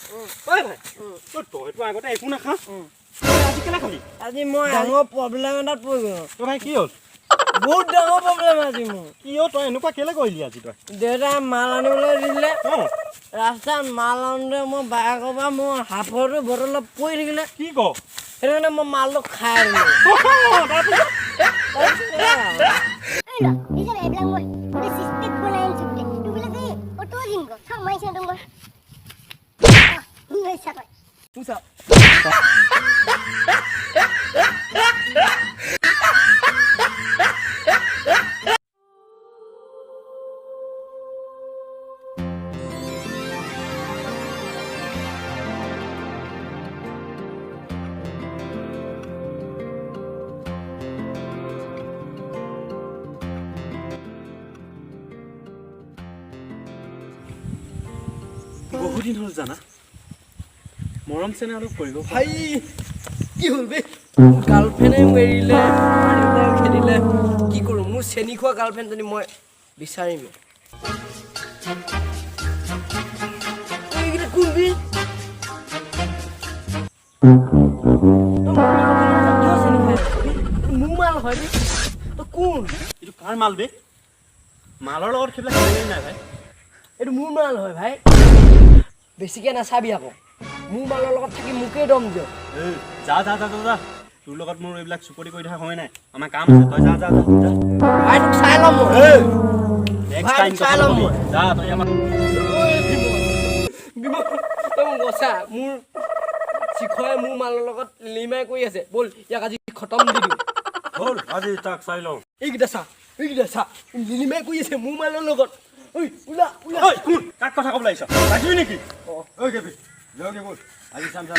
ঐ ভাই, ঐ, তইতো আগতে একো নাখা, তই আজি কেলে খালি? আজি মই ডাঙৰ প্ৰব্লেম এটাত পৰি গ'লো। তই ভাই, কি হ'ল? বহুত ডাঙৰ প্ৰব্লেম আজি মোৰ। কি অ'? তই এনেকুৱা কেলে কৰিলি আজি তই? দেউতাই মাল আনিবলৈ দিলে। ৰাস্তাত মাল আনোতে মই বাইকৰ পৰা মোৰ হাফৰটো বটলত পৰি থাকিলে। কি ক? সেইটো কাৰণে মই মালটো খাই দিলোঁ। তাৰপিছত? তাৰপিছত এই ল, দিছে নাই এইবিলাক? মই গোটেই চিষ্টেট বনাই আনিছোঁ গোটেই। তোৰ বোলে যে অ' জিম গ চাওঁ মাৰিছে না তোক। কি হৈছে তই? চা। বহুদিন হ'ল জানা, মৰম চেনেহ অলপ কৰিব পৰা। ভাই, কি হ'ল বে? গাৰ্লফ্ৰেণ্ডে মোক এৰিলে, মাৰিলে, খেদিলে। কি কৰোঁ? মোৰ চেনি খোৱা গাৰ্লফ্ৰেণ্ডজনী মই বিচাৰিম। এইকেইটা কোন বে? তই মোৰ লগত কিয় চেনি খাই আছ বে? মোৰ মাল হয় বে। তই কোন? এইটো কাৰ মাল বে? মালৰ লগত সেইবিলাক খেলি নাই ভাই। এইটো মোৰ মাল হয় ভাই, বেছিকে নাচাবি আকৌ। মোৰ মালৰ লগত থাকি মোকেই দম দিয়। এই, যা যা যা যা যা। তোৰ লগত মোৰ এইবিলাক চুপতি কৰি থকা সময় নাই, আমাৰ কাম আছে। তই যা যা যা যা। ভাই, তোক চাই ল'ম মই। নেক্সট ভাই, টাইম চাই ল'ম মই। যা তই আমাৰ। ঐ বিমল, বিমল, তই মোক বচা। মোৰ শিখৰে মোৰ মালৰ লগত লিমাই কৰি আছে। ব'ল, ইয়াক আজি খতম দি দিওঁ। হ'ল, আজি তাক চাই লওঁ। এইকেইটা চা, এইকেইটা চা, লিলিমাই কৰি আছে মোৰ মালৰ লগত। ঐ, ওলা ওলা। ঐ, কোন? কাক কথা ক'বলৈ আহিছ? লাগিবি নেকি? ঐ কেপি, লগে ব'ল, আজি চাম চাম।